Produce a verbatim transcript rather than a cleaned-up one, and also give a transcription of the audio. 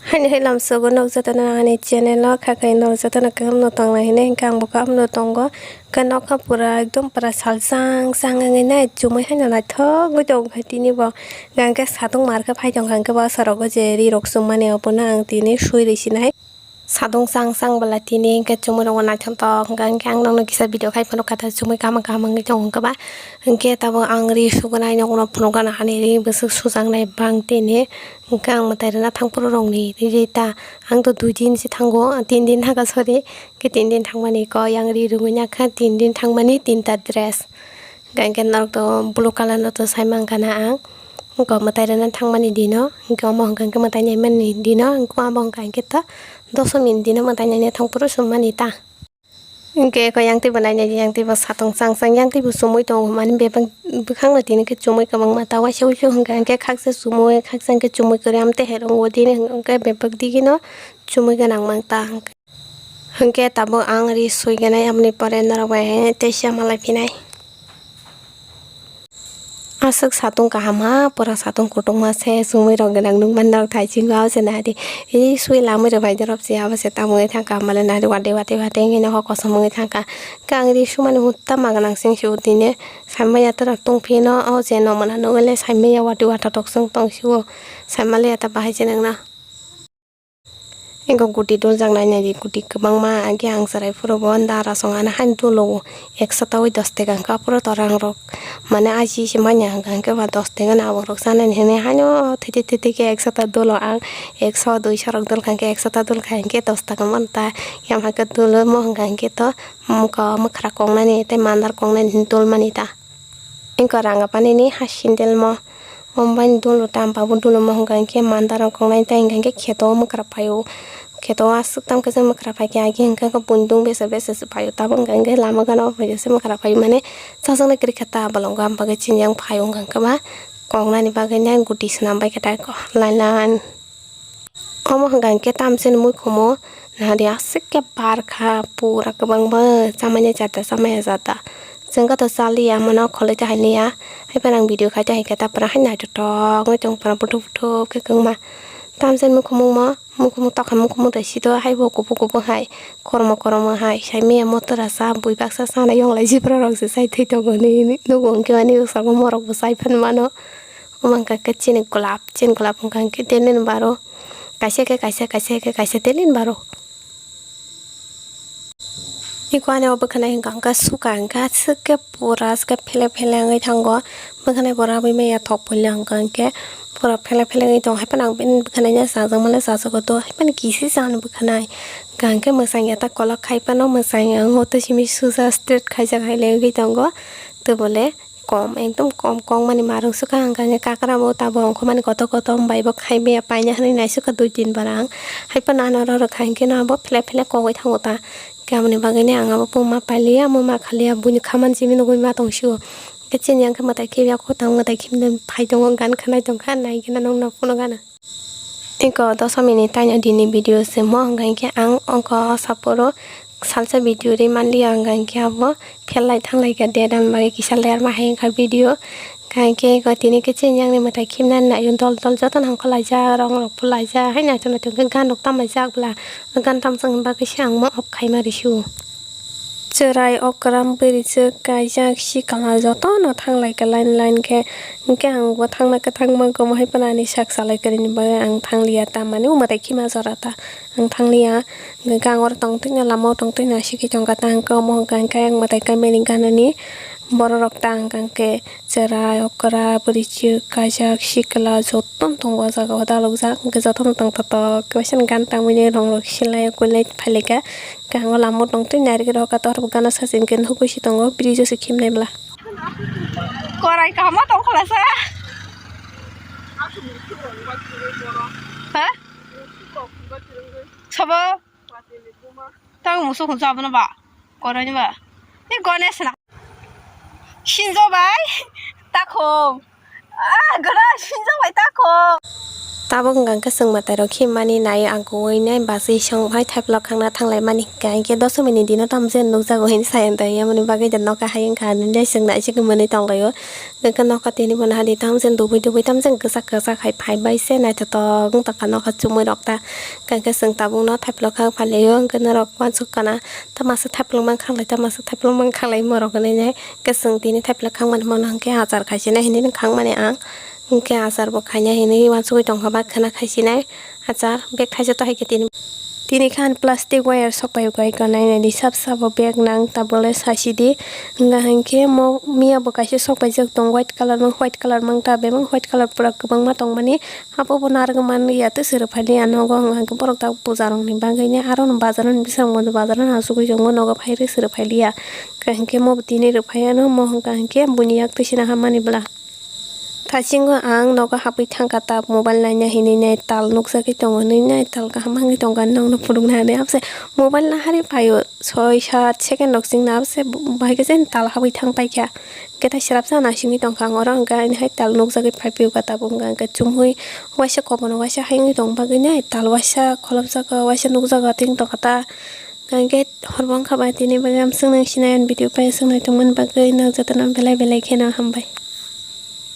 Haini hai lamsogo nukjatano ani channel o khakai nukjatano kaham no tongnai hinwi hinkhe ang bo kaham no tongo. Khe nokha pura ekdom pura sal chang chang wngwi nai chumui haino naithok wngwi tongo khe tini bo. Hinkhe satung mar khe phai tongkha hinkhe bwsarok o je ri rok chumani abono ang tini sui rwi sinai. Satung chang chang bwla tini hinkhe chumui rokbo naithok hinkhe ang nokno kisa video khai phano kata chumui kaham kaham wngwi tongo hinkhe ba. Hinkhe tabuk ang ri sugnai nokno phunukgana hani ri bwswk sujaknai bang tini. Hinkhe ang mwtai rwna thang phuru rokni ri ri ta. Ang to dui din se thango, tin din thangkha, sorry. Hinkhe tin din thangmani ko yang ri rwngwi nakha, tin din thangmani tinta dress. Hinkhe norok to blue color no to sai mankha na ang. Hinkhe mwtai rwna thangmani dino, hinkhe omo hinkhe mwtai naimani dino, hinkhe abo hinkhe to dosomi ni dino mwtai naina thang phuru summani ta. Hinkhe eko yang twibo nainai yang twibo satung chang chang yang twibo chumui tongo mani bebak bwkhakno tini khe chumui kwbangma ta waisa waisa hinkhe hinkhe khaksa chumui khaksa hinkhe chumui kwrwi amtwi hai rwngo tini hinkhe bebak digino chumui gwnang mang ta hinkhe tabuk ang ri sui gwnai aboni pore norok bai teisa malai phinai. Aswk satung kaham ha, pura satung kutung ma se, chumui rok gwnang nukmani norok thaisingo, abo se nari. Ee, sui lamui rok bai dorop se, abo se tamo wngwi thangkha, hamale nari, wate, wate, wate, wngwi nohor kosom wngwi thangkha. Khe ang ri sumani hutta ma gwnang sing se o tini, saimaya tora tongphino, o je no mwnha nugwi le saimaya wate, wate tok chwng tong sio, saimaliya ta bahai se nangna. Ego guti duljaknai naidi, guti kwbangma, age ang chwrai phuru bo dara song ani haino dulo, ekso taui dos taka wngkha, aphuru to rang rok mane aji se manya hwnkha hwnkhe ba dos taka ni abok rok chanani hinwi haino thete thete khe ekso ta dulo ang, ekso duiso rok dulkha hwnkhe ekso ta dulkha hwnkhe dos taka manta, yamhai khe dulo mo hwnkha hwnkhe to mwkra koknani tei mandar koknani hinwi dulmani ta. Eko ranga panini ha sindel mo. Omo bai dolo ta, ang bo dolo mo hwnka hinkhe mandar rok koknai ta, hinkha hinkhe kheto mwkra phaio. Kheto aswk tamo khe se mwkra phaikhe, agi hinkha hinkhe bundung bese bese se phaio. Tabuk hinkha hinkhe lama gana o phaikhe se mwkra phaio, mane chajaknai kwrwi khe ta bolongo, aboni bagwi chini yang phaio, hinkha hinkhe ba koknani bagwi nai guti swnam bai khe ta line line. Omo hwnka hinkhe tamsini mui khumu nari aswk khe bar kha, pura kwbangma chamani jata chamaya jata. Chwng khe to chaliya, mono kholoi ta hai liya. Haiphano ang video khai ta hai khe ta pura hai naithothok wngwi tong, pura buthuk buthuk khe kwngma. Tamsini mui khumungmo, mui khumung tokha mui khumung rwisi do, haibo kubuk kubuk hai, kormo kormo hai, saimaya motora cha, bui baksa chanai yong lai, jibra rok se chai thwi tongo hinwi nugo, hinkhe ani bwskango morok bo chai phan mano. Omo hwnka khe chini golap, chini golap hwnka hinkhe daily ni baro kaisa khe kaisa, kaisa khe kaisa daily ni baro. Eko ani o bwkhanai hwnka hwnka suka hwnka aswk khe pura aswk khe phele phele wngwi thango. Bwkhanai bo rabwi maya thok puila hwnka hinkhe pura phele phele wngwi tongo. Haiphano ang bini bwkhanai no chajak male chajago do, haiphano kisi cha ani bwkhanai. Hwnka hinkhe mwchang ya ta kolok khai phano mwchang ya, ang o twi simi suja straight khaijak hai le wngwi tongo. Tei bole kom, ekdom kom, kok mani marung sukha hwnka hinkhe kakra bo tabuk ongkhormani kotor kotor bai bo khai maya paina hinwi naisukha dui tin bar ang. Haiphano ano rw rwkha hinkhe no abo phele phele kogwi thango ta. Hinkhe aboni bagwi no ang abo pungma pailiya, mungma khaliya, buini khamani simi nugwi ma tong sio. Hinkhe chini yang khe mwtai khibiya, khotang mwtai khibini phai tongo, gan khanai tongkha, nai gana nokno phunukgana. Eko doso minute taino dini video se mo, hwnka hinkhe ang ongkha o saporo salsa video ri manliya, hwnka hinkhe abo pherlai thanglai kha, date ani bagwi kisa lerma hai wngkha video. Hwnka hinkhe eko tini khe chini yang ni mwtai khibnani nai dol dol jotono hangkha laijak, rong rok pho laijak, hai naithok naithok khe gan rok tamo jak bwla, gan tamo chwngni bagwi se ang mo off khaima rw sio. Chwrai, okra, bwrwi chwk, kaijak, sikla jotono thanglai kha line line khe. Hinkhe ang bo thangna kwthang mankha, omo hai phano ani sak salai kwrwini bagwi ang thangliya, tamani mwtai khima jora ta ang thangliya. Hinkhe ang oro tongtwino, lama o tongtwino asikhe tongkha ta, hinkhe omo hwnka hinkhe ang mwtai kamini ganani bororok ta hwnka hinkhe. Chwrai, okra, bwrwi chwk, kaijak, sikla jotono tongo o jaga o dalokjak, hwnkhe jotono tongthok thok khe waisa ni gan tangmani rong rok silai o kulai phailaikha. Hwnkhe ang o lama o tongtwi nairikhe rwkha, tor bo gana sachi hwnkhe nugwi se tongo, bridge o se khimnai bwla. Korai kaham o tong khwlasa. Ha? Sabo? Tang musu khunsa abono ba? Korai ni ba? Ni Ganesh na. Shinjo bai takhum. Ah, gara shinjo bai takhum. Tabuk hwnkha hwnkhe chwng mwtairok khimmani nai ang kuwi nai bachwi song hai thaiplok khangna thanglaimani hwnkha hwnkhe doso minute dino tamjani nukjago hinwi sai ang tong yamani bagwi da nokha hai wngkha hinwi nai chwng naisingwi mwnwi tonglaio. Hwnkhe nokha tini bono hadi tamjani dubui dubui tamjani kwchak kwchak hai phaibai se naithotok wng tongkha nokha chumui rok ta. Hwnkhe chwng tabukno thaiplok khang phailaio hwnkhe norok uansuk kana tamasa thaiplok mang khanglai tamasa thaiplok mang khanglai morok hinwi nai. Hwnkhe chwng tini thaiplok khangmani bono hwnkhe achar khaisina hinwi khangmani ang. Hwnkhe achar bo khaina hinwi uansugwi tongkha ba khwna khaisinai achar bag thaisa to hai khe tini. Tini khan plastic wire sok pai pai kanai nai di sab sabo bag nang tabole sasi di. Hwnkha hwnkhe mo miya bo kaisa sok paijak tong white colour mang white colour mang ta bebak white colour pura kwbangma tongmani abo bo narwk man ya twi se rwphai liya nogo hwnkha hwnkhe borok tabuk puja rokni bagwi ni aro no bazar ni bising bazar no asugwi tongo nogo phai rw se rwphai liya hwnkha hwnkhe mo bo tini rwphai ano mo hwnkha hwnkhe buini yak twi sina hammani bwla. Thasingo ang nogo habwi thangkha ta mobile naina hinwi nai tal nukjagwi tongo hinwi nai tal kaham wngwi tongkha nokno phunukna hinwi abse mobile nahari phaio soi sat second rok chwngno abse bahai khe tal habwi thang paikha hwnkhe tai srapsa naisingwi tongkha ang oro hwnkhe haino hai tal nukjagwi phaiphiyokha tabuk hwnkha hwnkhe chumui waisa kobono waisa hai wngwi tong bagwi nai tal waisa kholopjagwi waisa nukjago tei wngtongkha ta hwnkha hwnkhe horbo wngkha bai tini bagwi amswk nang sinai ani video pai aswk naitongmani bagwi nok jotono belai belai kheno hambai.